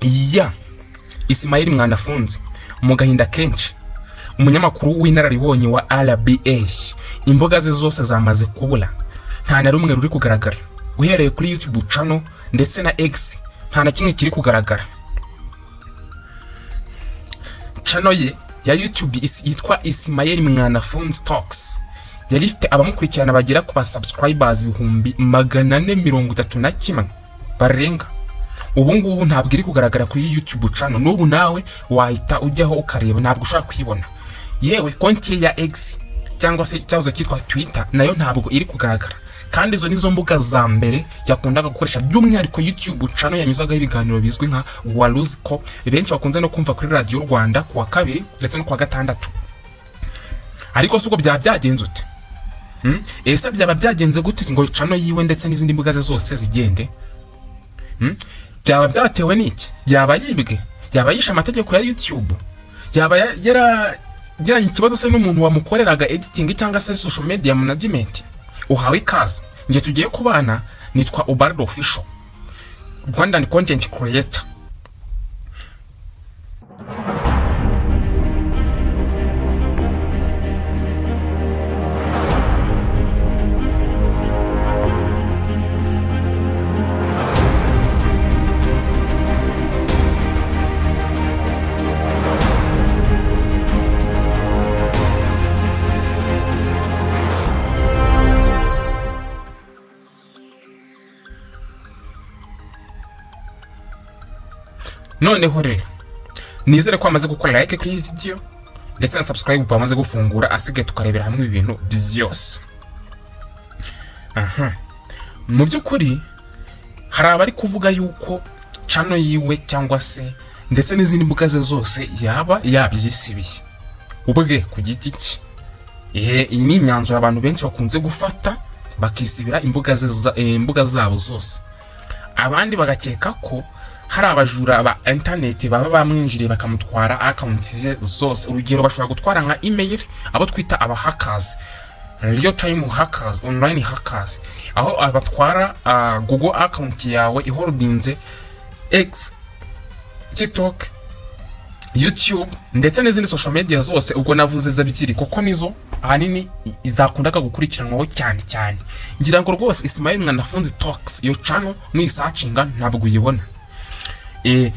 Ya Ismail Mwanafunzi mu gahinda kenshi, umunyamakuru w'inararibonye wa RBA, imbuga ze zose zamaze kubura, nta na rumwe ruri kugaragara. Uhereye kuri YouTube channel ndetse na X, nta na kimwe kiri kugaragara. Channel ye ya YouTube yitwa Ismail Mwanafunzi Talks yari ifite abamukurikirana bagera ku ba subscribers 431,000 barenga. Ubu ngubu ntabwo iri kugaragara kuri YouTube channel. N'ubu nawe wahita ujyaho ukareba, ntabwo ushobora kuyibona. Yewe, konti ye ya X cyangwa se icyahoze cyitwa Twitter nayo ntabwo iri kugaragara, kandi izo nizo mbuga za mbere yakundaga gukoresha, by'umwihariko YouTube channel yanyuzagaho ibiganiro bizwi nka Waruziko, benshi bakunze no kumva kuri Radiyo Rwanda ku wa kabiri ndetse no ku wa gatandatu. Ariko si ubwo byaba byagenze ute? Ese byaba byagenze gute ngo channel yiwe ndetse n'izindi mbuga ze zose zigende? Byaba byatewe n'iki? Yaba yibwe? Yaba yishe amategeko ya YouTube? Yaba yaragiranye ikibazo se n'umuntu wamukoreraga editing cyangwa se social media management? Uhawe ikaze, njye tugiye kubana nitwa Ubaldo Official, Rwandan content creator. Noneho rero nizere ko wamaze gukora like kuri iyi video ndetse na subscribe bamaze gufungura, asigaye tukarebera hamwe ibintu byose. Aha mu by'ukuri hari abari kuvuga yuko channel yiwe cyangwa se ndetse n'izindi mbuga ze zose yaba yabyisibiye ubwe ku giti cye. Iyi ni imyanzuro abantu benshi bakunze gufata, bakisibira imbuga zabo zose. Abandi bagakeka ko hari abajura ba interineti baba bamwinjiriye bakamutwara account ze zose. Urugero, bashobora gutwara nka email, abo twita aba hackers, real time hackers, online hackers, aho batwara Google account yawe iholdinze X, TikTok, YouTube ndetse n'izindi social media zose. Ubwo navuze ebyiri kuko nizo ahanini zakundaga gukurikiranwaho cyane cyane. Ngira ngo rwose Ismail Mwanafunzi Talks, iyo channel nuyisearchinga ntabwo uyibona. Ni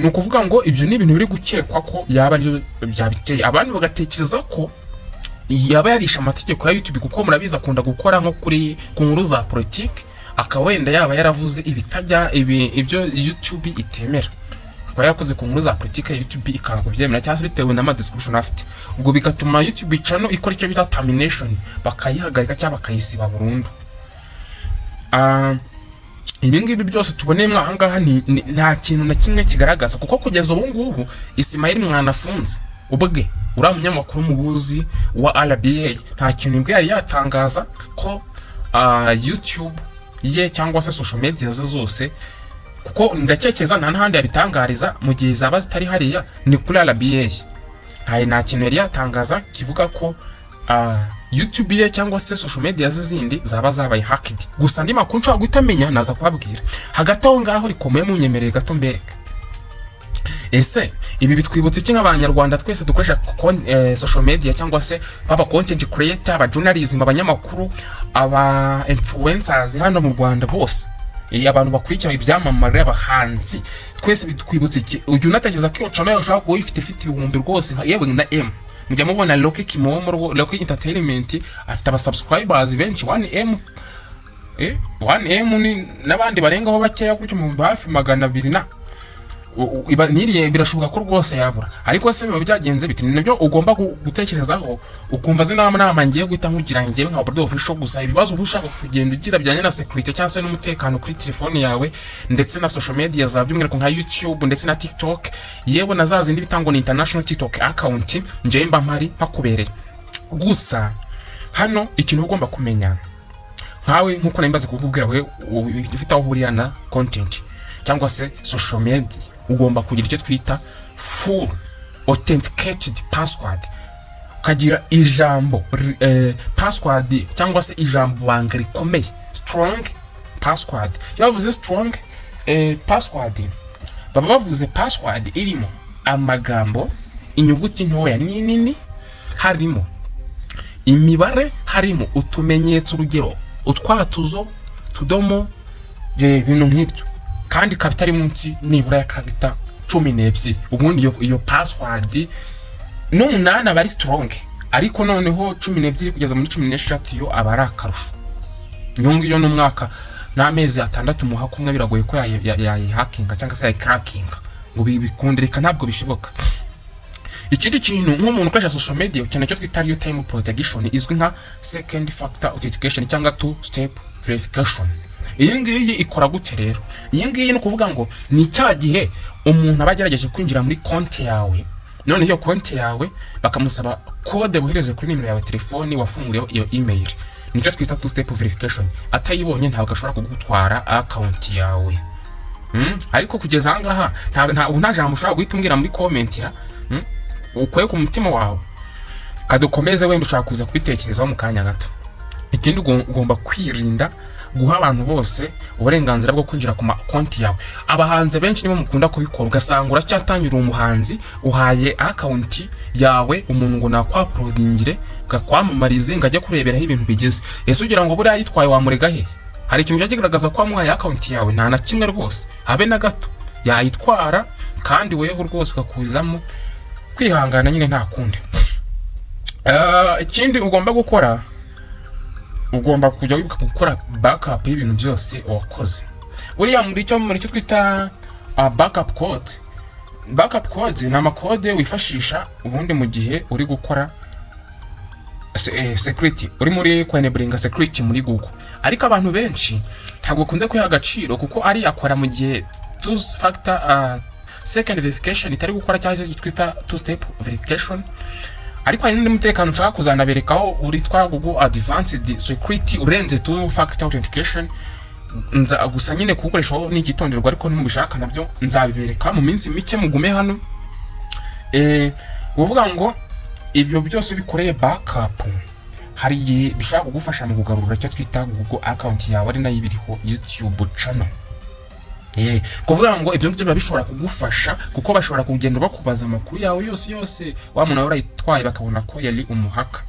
ukuvuga ngo ibyo ni ibintu biri gukekwa ko yaba aribyo byabiteye. Abandi bagatekereza ko yaba yarishe amategeko ya YouTube, kuko murabizi akunda gukora nko kuri ku nkuru za politiki, akaba wenda yaba yaravuze ibitajya ibyo YouTube itemera, akaba yarakoze ku nkuru za politiki, YouTube ikanga kubyemera, cyangwa se bitewe n'ama description afite. Ubwo bigatuma YouTube channel ikora icyo bita termination, bakayihagarika cyangwa bakayisiba burundu. Ibi ngibi byose tuboneyemo aha ngaha nta kintu na kimwe kigaragaza, kuko kugeza ubu ngubu Ismail Mwanafunzi ubwe, uriya munyamakuru mubuzi wa RBA, nta kintu ubwe yari yatangaza ko YouTube ye cyangwa se social media ze zose, kuko ndakekeza nta n'ahandi yabitangariza mu gihe zaba zitari hariya, ni kuri RBA. Nta kintu yari yatangaza kivuga ko YouTube ye cyangwa se social media ze zindi zaba zabaye hacked. Gusa andi makuru nshobora guhita amenya naza kubabwira. Hagati aho ngaho rikomeye, munyemereye gato mbereka. Ese ibi bitwibutsa iki nk'Abanyarwanda twese dukoresha social media, cyangwa se baba content creator, aba journalism, abanyamakuru, aba influencers hano mu Rwanda bose, abantu bakurikira ibyamamare, abahanzi, twese bitwibutsa iki? Ujya unatekereza ko iyo channel yawe ushobora kuba uyifite, ifite ibihumbi rwose yewe na M? Mujya mubona Rocky Kimomo, Rocky Entertainment, afite aba subscribers benshi, 1M, 1M ni n'abandi barengaho bakeya gutyo, mu hafi 200 na niriye. Birashoboka ko rwose yabura, ariko se biba byagenze biti? Ni nabyo ugomba gutekerezaho, ukumva zino nama ngiye guhita nkugira ngewe nka Board Official. Gusa ibibazo uba ushaka kugenda ugira bijyanye na security cyangwa se n'umutekano kuri telefone yawe ndetse na social media zawe, by'umwihariko nka YouTube ndetse na TikTok, yewe na za zindi bitangwa ni international TikTok account, njyewe mba mpari mpakubereye. Gusa hano ikintu uba ugomba kumenya nkawe, nkuko nari mbaze kukubwira, we ufite aho uhurira na content cyangwa se social media, ugomba kugira icyo twita full authenticated password, ukagira ijambo password cyangwa se ijambo banga rikomeye, strong password. Iyo bavuze strong password Baba bavuze password irimo amagambo, inyuguti ntoya n'inini, harimo imibare, harimo utumenyetso, urugero utwatuzo, tudomo, ibintu nk'ibyo, kandi ikaba itari munsi nibura ya character 12. Ubundi iyo password n'umunani aba ari strong, ariko noneho 12 kugeza muri 16 yo aba ari akarusho. Iyo ngiyo n'umwaka n'amezi 6 muha kumwe, biragoye ko yayihakinga cyangwa se yayicrackinga ngo bikunde. Reka, ntabwo bishoboka. Ikindi kintu, nk'umuntu ukoresha social media cyane, cyo twita real time protection, izwi nka second factor authentication cyangwa two step verification. Iyi ngiyi ikora gute rero? Iyi ngiyi ni ukuvuga ngo ni cya gihe umuntu aba agerageje kwinjira muri konti yawe, none iyo konti yawe bakamusaba kode bohereze kuri nimero yawe telefoni wafunguriyeho iyo email. Nicyo twita two step verification. Atayibonye, ntabwo ashobora kugutwara account yawe. Ariko kugeza aha ngaha nta jambo ushobora guhita umbwira muri comment ra, Ukuye ku mutima wawe, kadukomeze, wenda ushobora kuza kubitekerezaho mu kanya gato. Ikindi, ugomba kwirinda guha abantu bose uburenganzira bwo kwinjira ku makonti yawe. Abahanzi benshi nibo mukunda kubikora, ugasanga uracyatangira umuhanzi, uhaye account yawe umuntu ngo nakwuploadingire, ngakwamamarize, ngo ajye kureberaho ibintu bigeze. Ese ugira ngo buriya yitwaye wamurega he? Hari ikintu cyajya kigaragaza ko wamuhaye account yawe? Nta na kimwe rwose, habe na gato. Yayitwara kandi weho rwose ugakurizamo kwihangana nyine, nta kundi. Ikindi ugomba gukora, ugomba kujya wibuka gukora backup y'ibintu byose wakoze. Buriya muri cyo twita backup code. Backup code ni amakode wifashisha ubundi mu gihe uri gukora security, uri muri kwenablinga security muri Google, ariko abantu benshi ntabwo bakunze kuyiha agaciro, kuko ari akora mu gihe two factor second verification itari gukora, cyangwa se twita two step verification. Ariko hari n'undi mutekano nshaka kuzanaberekaho witwa Google Advanced Security, urenze two factor authentication. Nza gusa nyine kuwukoreshaho ni icyitonderwa, ariko nimubishaka nabyo nzabibereka mu minsi mike, mugume hano. Uvuga ngo ibyo byose ubikoreye backup, hari igihe bishobora kugufasha mu kugarura icyo twita Google account yawe, ari nayo ibiriho YouTube channel. Kuvuga ngo ibyo ngibyo biba bishobora kugufasha, kuko bashobora kugenda bakubaza amakuru yawe yose yose, wa muntu wawe urayitwaye, bakabona ko yari umuhacker.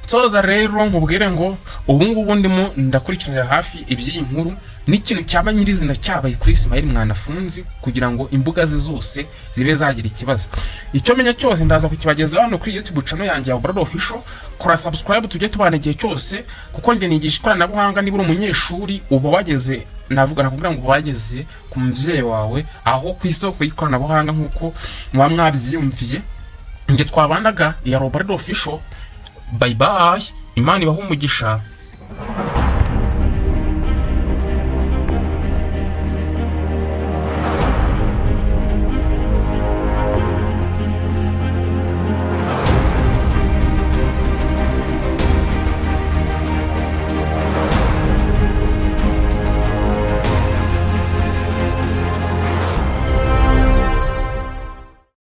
Nsoza rero, nkubwire ngo ubu ngubu ndimo ndakurikiranira hafi iby'iyi nkuru n'ikintu cyaba nyirizina cyabaye kuri Ismail Mwanafunzi, kugira ngo imbuga ze zose zibe zagira ikibazo. Icyo menya cyose ndaza kukibagezaho hano kuri YouTube channel yanjye ya Brother Official. Kora subscribe tujye tubana igihe cyose, kuko njye nigisha ikoranabuhanga. Niba uri umunyeshuri, uba wageze, navuga, nakubwira ngo uba wageze ku mubyeyi wawe, aho ku isoko y'ikoranabuhanga, nk'uko muba mwabyiyumviye. Njye twabanaga ya Roberto Official. Bye bye, Imana ibahe umugisha.